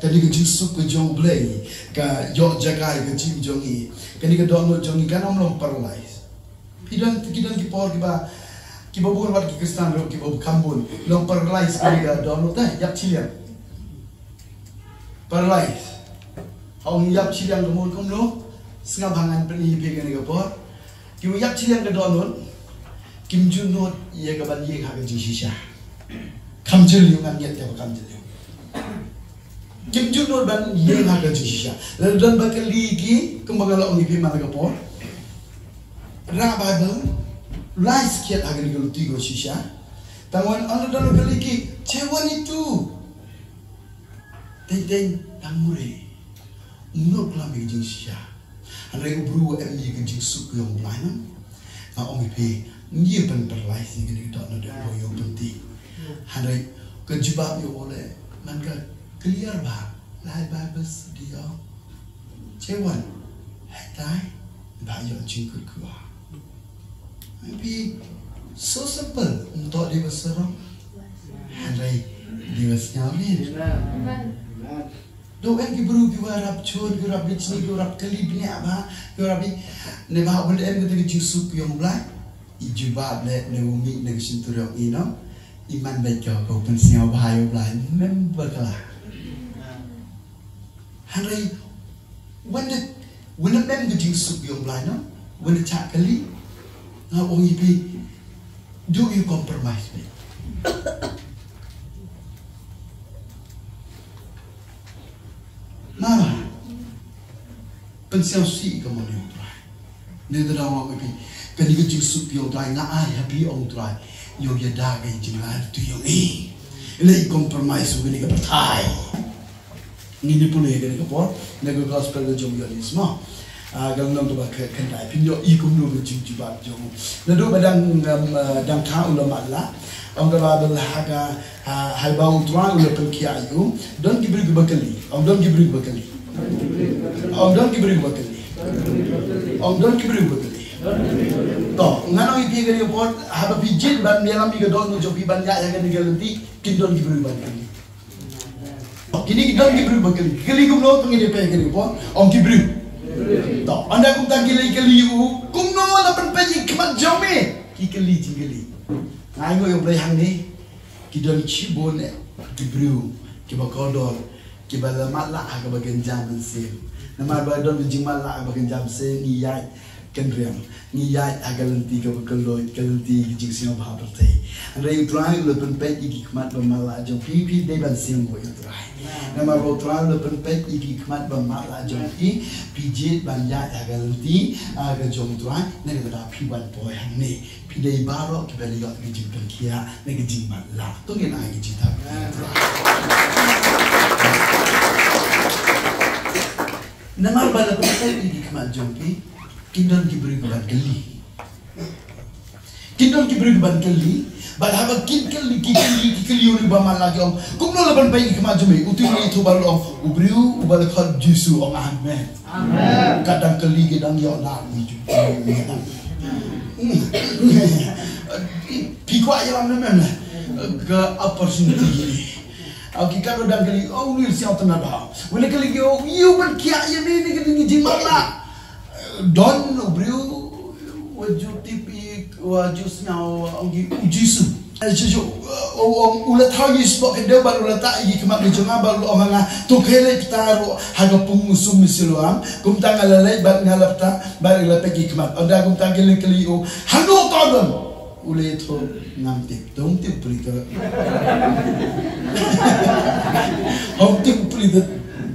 kane ka jingsuk ka jong U Blei ka ïoh jaka ïa ka jingim jong ngi, kane ka dohnud jong ngi kan ym long paralyze. Phi don, ki don ki por kiba, kiba bun wat ki Khristan ruh kiba kham bun long paralyze kane ka dohnud, eh, ïap chiliang. Paralyze. Ong ïap chiliang ka mut kumno? Sngap hangne, pynïaid phi kane ka por. Ki ïap chiliang ka dohnud, kim ju nud ïa ka ban ïeng ha ka jingshisha. Kam jylliew, ngan ïathuh ïa ka ba kam jylliew. Kim ju nud ban ïeng ha ka jingshisha. Lada don ba kylli ki, kumba nga la ong ïa phi man la ka por, rah Baibl, lai skit ha kane ka luti ka shisha. Tang wan, lada don ba kylli ki, che wan itu. Teng teng tang mure. Ym nud klam ïa ka jingshisha. Hynrei u briew u em ïa ka jingsuk ka jong U Blei, nang. Nga ong ïa phi, ym ïa pynpyrlai ïa kane ka dohnud, ym ïa pynti. Hynrei ka jubab ïa u leh man ka clear bha. Lai Baibl study ïa u. Che wan. Hei tai. Ba ïoh jingkyrkhu. Maybe so simple. Ym toh dei ba sarong. Hynrei dei ba sngewbha. Amen. Dei em ki briew kiba rap chun, kiba rap bishni, kiba rap kylli bniah bha, kiba rap bi, ne ba, u leh em kata ka jingsuk ka jong U Blei. I jubab leh ne u mih na ka shyntur jong i, no? I man beit ka, ka pynsngewbha ïa U Blei, mem bakla. Hynrei, wan da, wan da mem ka jingsuk ka jong U Blei, no? Wan da chah kylli, nga ong ïa phi, do you compromise, mate? Mama, pynsngewsih ïa ka mon jong U Trai. Ngi da dang ong ïa phi, kane ka jingsuk ka jong U Trai nga ai ha phi, ong U Trai. Ïoh ïada ka jingïaleh tu ïong i. Lei compromise ïa kane ka pyrthei. Ngin ïa pule ïa kane ka por na ka gospel ka jong u Ïoannis mo. Ah, ka lynnong kaba khyndai, phin ïohi kumno ka jingjubab jong u. Naduh ba dang, um, ah, dang kha u la matlah. Ong ka Baibl ha ka, ha, haba U Trai u la pynkhiah ïa u, don ki briew kiba kylli. Ong don ki briew kiba kylli. Ong don ki briew kiba kylli. Ong don ki briew kiba kylli. To, ngan ong ïa phi kane ka por, haba phi jied ban ïalam ïa ka dohnud jong phi ban ïaid ha kane ka lynti, kin don ki briew ban kylli. Kine ki don ki briew ba kylli. Kylli kumno, to ngin ïa peit kane ka por. Ong ki briew. To, ynda kumta ki la kylli u, kumno la pynpeit ïa ki khmat jong me? Ki kylli jingkylli. Nga ainguh ïa U Blei hangne. Ki don shibun eh ki briew kiba kordor, kiba la matlah ha kaba kynja mynsiem. Namar ba don ka jingmatlah ha kaba kynja mynsiem, ngi ïaid kynriam. Ngi ïaid ha ka lynti kaba kylluid, ka lynti ka jingsngewbha pyrthei. Hynrei U Trai u la pynpeit ïa ki khmat ba matlah jong phi, phi dei ban sngewbha ïa U Trai. Namar ba U Trai u la pynpeit ïa ki khmat ba matlah jong phi, phi jied ban ïaid ha ka lynti, ah, ka jong U Trai, na kata phi wan poi hangne. Phi dei baroh kiba la ïoh ka jingpynkhiah na ka jingmatlah. To ngin ai ka jingthaw. Namar ba la pynpeit ïa ki khmat jong phi, kin don ki briew kiban kylli. Kin don ki briew kiban kylli, bad haba kin kylli, ki kylli, ki kylli u briew ba matlah, ki ong, kumno la pynpeit ïa ki khmat jong me? Uto u ïathuh bad u ong, u briew uba la khot Jisu, ong amen. Amen. Ka dang kylli ki dang ïoh na u Jisu. Phi kwah ïalam ne mem ne? Ka opportunity. Ki katno dang kylli, oh, u Nir Siaw Tana Bha. Wala kylli ki, oh, ïa u ban khiah ïa me na ka jingmatlah. Don u briew wa ju tip, wa ju sngew, ong ki, u Jisu. Jisu, u, u, u la thaw ïa u spok ka dei bad u la tah ïa ki khmat ka jong nga bad u la ong ha nga, to khie leit pyrta ruh ha ka pung u sum Siloam. Kumta nga la leit bad nga la pyrta bad nga la peit ïa ki khmat. Ynda kumta ki la kylli u, hangno to don? U la ïathuh, ngam tip. To ym tip u pule to. Ym tip u pule to.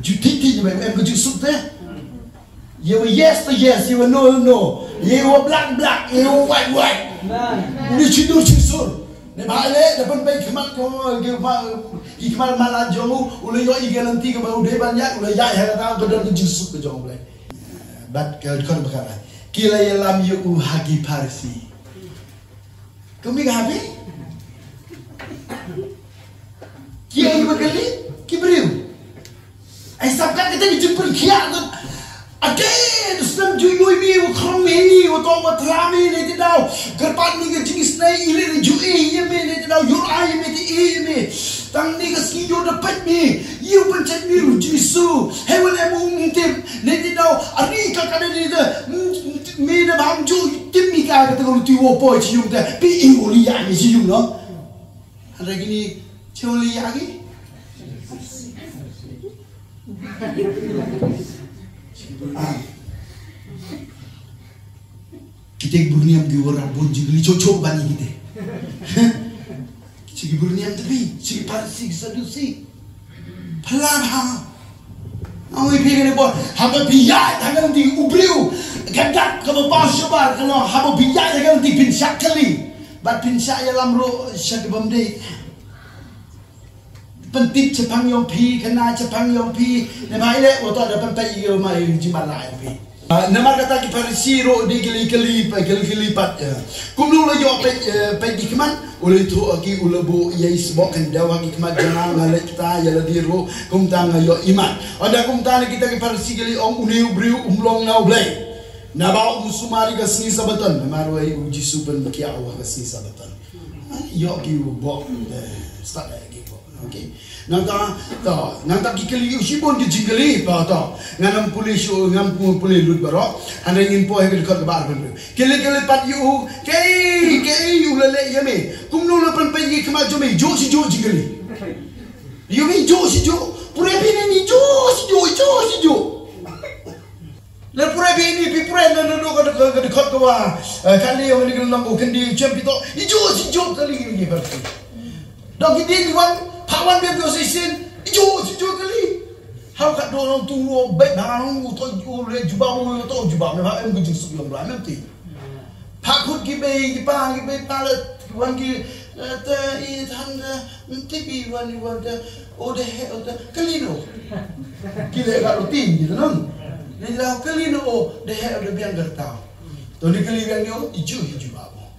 Ju tip tip ba em ka jingsuk te. Ïa u yes to yes, ïa u no to no. Ïa u black black, ïa u white white. Amen. U dei shisur shisur. Ne ba leh, da pynpeit khmat ko, ki khmat, ki khmat matlah jong u, u la ïoh ïa ka lynti kaba u dei ban ïaid, u la ïaid ha kata ka don ka jingsuk ka jong U Blei. Bad ka khot ba ka la. Ki la ïalam ïa u ha ki Pharisi. Kumne ka hapdeng? Ki ïa kiba kylli, ki briew. Ai sab kat kita ki jingpynkhiah tu. Again, snem ju ïohi me, u khrong me ni, u to wa thra me ne te daw. Kyrpad ni ka jingisnei, ili ni ju e ye me ne te daw, yor ai ye me te e ye me. Tang ni ka sngi yor da peit me, yu pynchait me u Jisu. Hei wan em u ngtip, ne te daw, ari ka ka ne te, me da bam ju, tip me ka ka te ka luti wo poi chi yung te, pi i wo li ya me chi yung no. Hynrei kini, chi wo li ya ki. Ah. Kita ki bun niam ki wara bun jingli chocho bani kita. Kita ki bun niam tapi, kita ki Parsi, ki Sadusi. Phalang ha. Ang ipi kene bor, haba phi ïaid ha ka lynti u briew. Ka dak kaba paw shabar ka long, haba phi ïaid ha ka lynti phin shah kali. Bad phin shah ïalam ruh sha ki bym dei. Pyntip shaphang ïong phi, kane shaphang ïong phi. Ne mai le, wa to da pynpeit ïa ma ïa jingmut la ïong phi. Ah, namar kata ki Pharisi ruh dei ki la kylli, ki la kylli pat, eh. Kumno la ïoh peit, eh, peit ki khmat, u la ïathuh ha ki u la buh ïa i sboh khyndew ha ki khmat jong nga, nga leit kata ïa lade ruh, kumta nga ïoh i mat. Ynda kumta ne kita ki Pharisi ki la ong une u briew um long na U Blei. Naba um sumar ïa ka sngi Sabaton, namar wei u Jisu pynkiaw ha ka sngi Sabaton. Ïoh ki u bok, eh, stad eh, ki bok. Okay. Nangta, to, nangta ki kylli u shibun ki jingkylli, to, to. Ngan ym pule shuh, ngan ym pule lut baroh. Hynrei ngin poi ha ka dkhot kaba arphew. Kylli kylli pat ïa u, kaei, kaei u la leh ïa me. Kumno la pynpeit ïa ki khmat jong me, juh shi juh jingkylli. Ïa me juh shi juh. Pure phi ne ni juh shi juh, juh shi juh. Le pure phi ni phi pure na na ka ka ka dkhot ka wa, eh, ka ni ong ni ka long ko kendi chem phi to. I ju si ju ka li ni ba. Dong ki di ni wan, pha wan be phi o si sin. I ju si ju ka li. Hau ka do long tu ro be ba long u to u le ju ba u to ju ba me ba em ku ju su yong la me ti. Pha khut ki bei, ki pa, ki bei pa le, ki wan ki, eh, te, i than, eh, tip i wan, i wan, te, o de he, o te, kali no. Ki le ka rutin, gitu, no? Ni la kali no, o de he, o de biang gertau. To ni kali biang ni, o, i ju, i ju ba mo.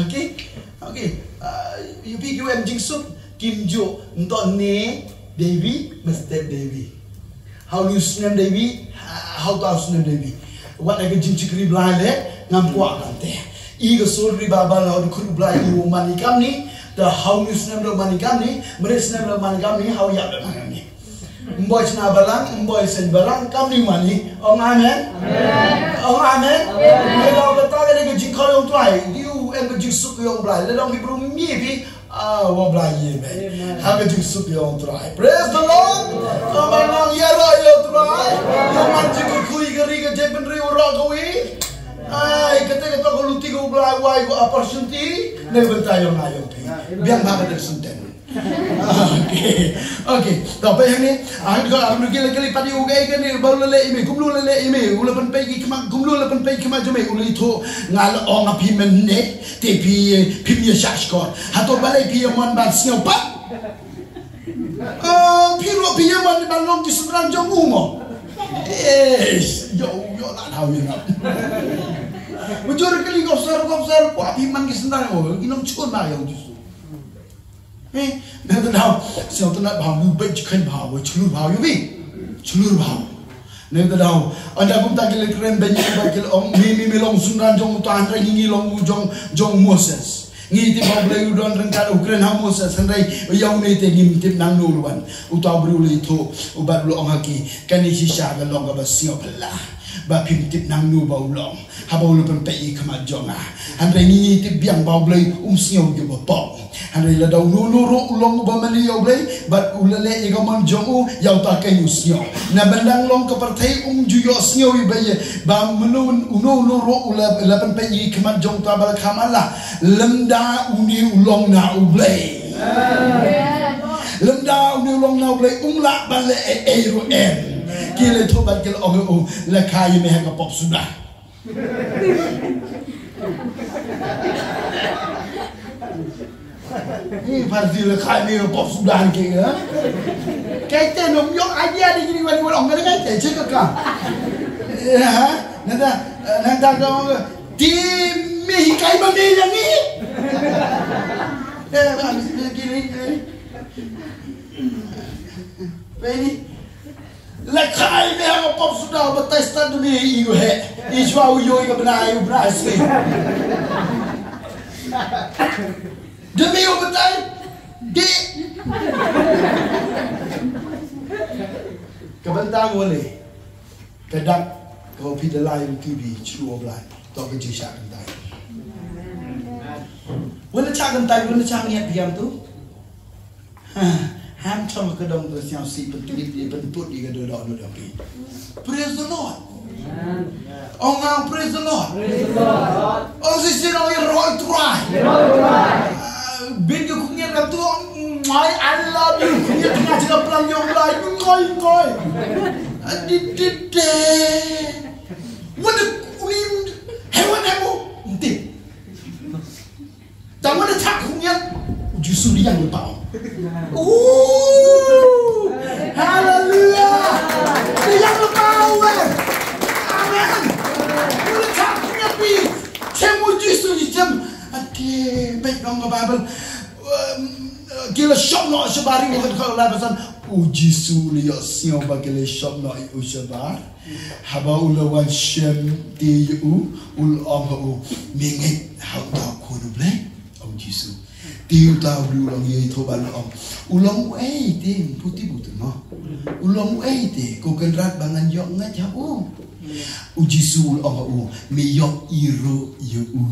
Okay? Okay. Ah, ïa phi ki em jingsuk, kim ju, nto ne, Devi, mesti Devi. Hau ni u snem Devi, ha, hau ta u snem Devi. Wat ka jingchikri Blai le, ngam kwah kan te. I ka sur ri ba ba la u khun Blai i u mani kam ni, ta hau ni u snem do mani kam ni, mre snem do mani kam ni, hau ya do mani kam ni. Mboi chna balang, mboi sen balang, kam ni mani. Ong amen? Amen. Ong amen? Amen. Ngi la ka ta ka ni ka jingkhol ïong Trai, i u em ka jingsuk ïong Blai, le dong ki bru mi phi, Ah, wa Blai ïa me. Amen. Ha ka jingsuk ïa u Trai. Praise the Lord. Amen. Nang ïa ro ïa u Trai. Ïa man jingkyrkhu ka ri ka jaitbynriew ro ka wi. Ai, kata kata ka luti ka u Blai wai ka opportunity. Ne bynta ïa nga ïa phi. Biang ba ka dei senten. Okay. Okay. To phi hangne. Ah, ka am ki la kali padi u ga ka ni ba u la leh ïa me. Kumno la leh ïa me. U la pynpei ki khmat, kumno la pynpei ki khmat jong me. U la ïathuh nga la ong ha phi mynne. Te phi, phim ïa shah shkor. Hato balei phi ïa mon ban sngew pat? Ah, phi ruh phi ïa mon ban long ki synran jong u mo. Eish, ïoh, ïoh la thaw ïa nga. Mujur kali ko sar, ko sar, ko phi man ki synran mo, ki nongshun ma ïa u Jisu. Eh, nang tang daw, sngewtynnat bha, u beit jingkheiñ bha, u chlur bha, u bi. Chlur bha. Nang tang daw, ynda kumta ki la kren beiñ, ba ki la ong, me, me, me long synran jong uta, hynrei ngi, ngi long u jong, jong Moses. Ngi tip ba U Blei u don ryngkat, u kren ha Moses, hynrei ïa une te ngim tip nangno u la wan. Uta u briew u la ïathuh, u bat u la ong ha ki, kane shisha ka long kaba sngewphylla. Ba phim tip nangno ba u long. Haba u la pynpei ïa ki khmat jong nga. Hynrei ngi, ngi tip biang ba U Blei um sngew ïa kiba pop. Hynrei lada uno uno ruh u long uba mane ïa U Blei, bad u la leh ïa ka mon jong u, ïa uta keiñ u sngew. Naba dang long ka pyrthei um ju ïoh sngew ïa ba ïa, ba mano uno uno ruh u la, la pynpei ïa ki khmat jong uta ba la kham Allah. Lymda une u long na U Blei. Lymda une u long na U Blei, um lah ban leh ei ei ruh em. Ki la ïathuh bad ki la ong, oh, la kha ïa me ha ka pop suda. Ni Pharisi la kha ïa me ha ka pop suda ki, ha? Kaei te, ym ïoh idea de kine, wan wan ong kane kaei te, check ka. Eh, ha? Nangta, eh, nangta ka ong, te me hikai ma me ïa ngi. Eh, ba, me kine, eh. Ready? La kha ïa me ha ka Pop suda u batai stad demi i u he. I shwa u yo i ka bnai, u bnai sini. Demi u batai. Di. Ka bynta ngone. Ka dak ka u phi da lai u T V chu u Blai. To ka jingshah kyntai. Wala shah kyntai, wala shah ngiat diam tu. Ha, ham chong ka dong ka sñiaw si pyntip i pyntut i ka dodo dodo pi. Praise the Lord. Ong nga praise the Lord. Ong si si ong i roi Trai. Ah, bin ka khungiat ka tu ong, "I love you." Khungiat nga jingaplang yong lai, ngoi ngoi. Ah, di di de. Wala unim hewan emo. Nti. Tang wada chak khungiat. U Jisu liang lypa. Ooh. Hallelujah. Liang lypa, eh. Amen. Wada chak khungiat bi. Chem u Jisu ji chem. Ate, bek dong ka Bible. Um, ki la shop noh shabar i, wa ka la pasan. U Jisu li ïoh sñiaw ba ki la shop noh i u shabar. Haba u la wan shem te ïa u, u la ong ha u, "Me ngeit ha uta u Khun u Blei?" Ong Jisu. Te uta u briew u la ong, "Ïa, i thoh ban ong." U la ong, "Uei te, ym pu tip u te mo. U la ong, uei te, ko Kynrad ba ngan ïoh ngeit ha u?" U Jisu u la ong ha u, "Me ïoh i ruh ïa u."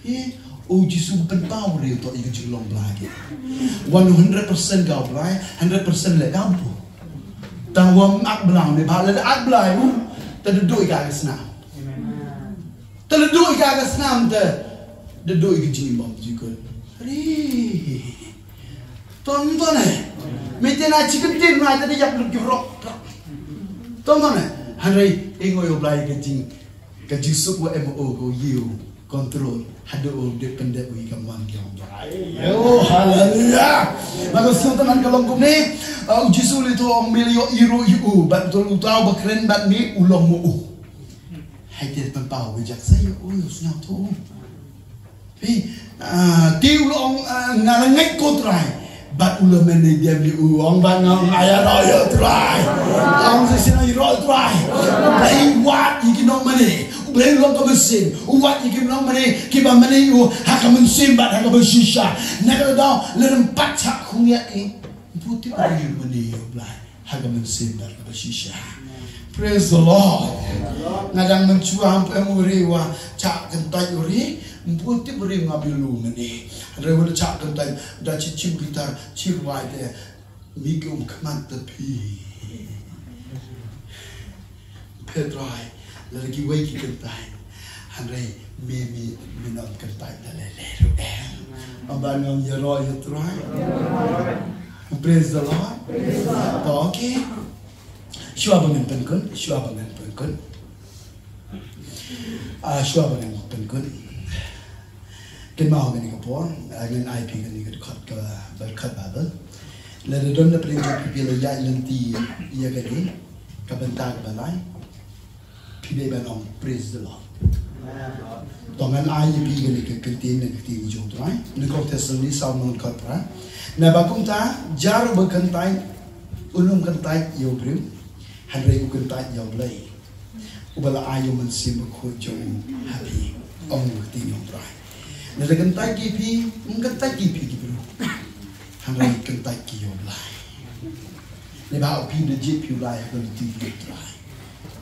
Eh, u Jisu pynpaw u briew to ïa ka jinglong Blai. One hundred percent ka u Blai, hundred percent leh ka u. Tang wa ym ak Blai ne, ba leh ak Blai u. Te da duh ïa ka ka snam. Te da duh ïa ka ka snam te da duh ïa ka jingim bymjukut. Ri. Ton ton eh. Me te na chicken tin na te da ïap lut ki rok. Ton ton eh. Hynrei i ngoi u Blai ka jing Ka jingsuk wa em o ko ïa u control haduh u dep pyndep u ïa ka mon ki ong Blai. Oh, haleluya. Ba ka sngewthuh man ka long kumne, uh, u Jisu u la ïathuh ong me la ïoh i ruh ïa u, bad uta uba kren bad me u long mo u. Hai te pynpaw ka jak sa ïa u, ïa u sngewthuh. Phi, ah, te u la ong, ah, nga la ngeit ko Trai. Bad u la mynne dem ïa u ong ba nga ong nga ïaroh ïa u Trai. Ong sa shisien ïaroh ïa u Trai. U Blei u wad ïa ki nongmane. U Blei u long ka mynsiem. U wad ïa ki nongmane kiba mane ïa u ha ka mynsiem bad ha kaba shisha. Na kata daw lada ym pat shah khungiat, ym pu tip ïa u mane ïa u Blai. Ha ka mynsiem bad kaba shisha. Praise the Lord. Nga dang mynshuwa, ym pu em u ri wa shah kyntait u ri, ym pu tip u ri nga bilu mane. Hynrei wa da shah kyntait, da chi chim kita, chi rwai te, mi ki um khmat te phi. Phi Trai, lada kiwei ki kyntait. Hynrei me, me, me nang kyntait da lei lei ruh em. Ym ban ngam ïaroh ïa u Trai. Praise the Lord. Praise the Lord. To, okay. Shuwa ba ngan pynkut, shuwa ba ngan pynkut. Ah, shuwa ba ngan pynkut. Kynmaw kane ka por, ah, ngan ai phi kane ka dkhot ka, ka dkhot Baibl. Lada don na pdeng jong phi ba la ïaid lynti ïa kane ka bynta kaba lai. Phi dei ban ong, "Praise the Lord." To ngan ai ïa phi kane ka ktien, ka ktien jong u Trai. Nyngkong Thessaloni saw, ngan kor pra. Naba kumta, jar uba kyntait, un ym kyntait ïa u briew, hynrei u kyntait ïa u Blei, uba la ai ïa u Mynsiem Bakhuid jong u ha phi. Ong ka ktien jong u Trai. Lada kyntait ki ïa phi, ym kyntait ki ïa phi ki briew. Hynrei kyntait ki ïa u Blei. Naba u phi da jied phi u Blei ha ka lynti jong u Trai.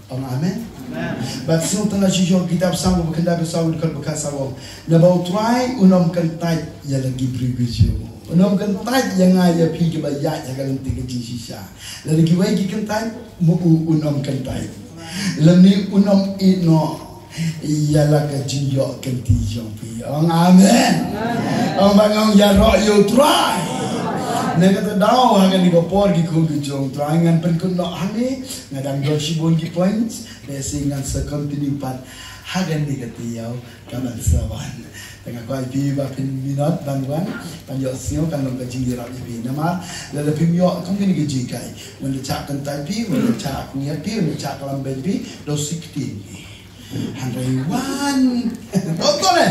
Ong amen. Amen. Bad sngewthuh na shisha kitab Salm ba khyndai, ba saw, dkhot ba khatsaw. Naba u Trai un ym kyntait ïa la ki briew ki jong u. Un ym kyntait ïa nga ïa phi kiba ïaid ha ka lynti ka jingshisha. Lada kiwei ki kyntait, mo u un ym kyntait. Lane un ym ïeh noh ïa la ka jingïoh kynti jong phi. Ong amen. Ong ba ngam ïaroh ïa u Trai. Na kata daw ha kane ka por ki khun ki jong u Trai ngan pynkut noh hangne, nga dang don shibun ki points, te shi ngan sa continue pat ha kane ka taïew kaban sa wan. Te nga kwah ïa phi ba phin minot ban wan, ban ïohsngew kan long ka jingïarap ïa phi. Namar lada phim ïoh kum kine ki jinghikai, wan da shah kyntait phi, wan da shah khungiat phi, wan da shah klam beiñ phi, da u sih ktien phi. Hynrei wan. Don to ne.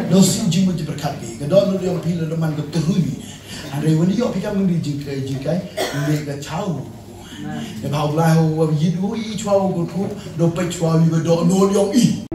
Da u sih jingmut jingpyrkhat phi. Ka don lut ïa phi lada man ka trui. Hynrei wan ïoh phi kam ngi jinghikai, jinghikai, ngi ka chaw. Te ba u Blei u wa yit u i chwa u kut u do peit chwa u ba do no yong i.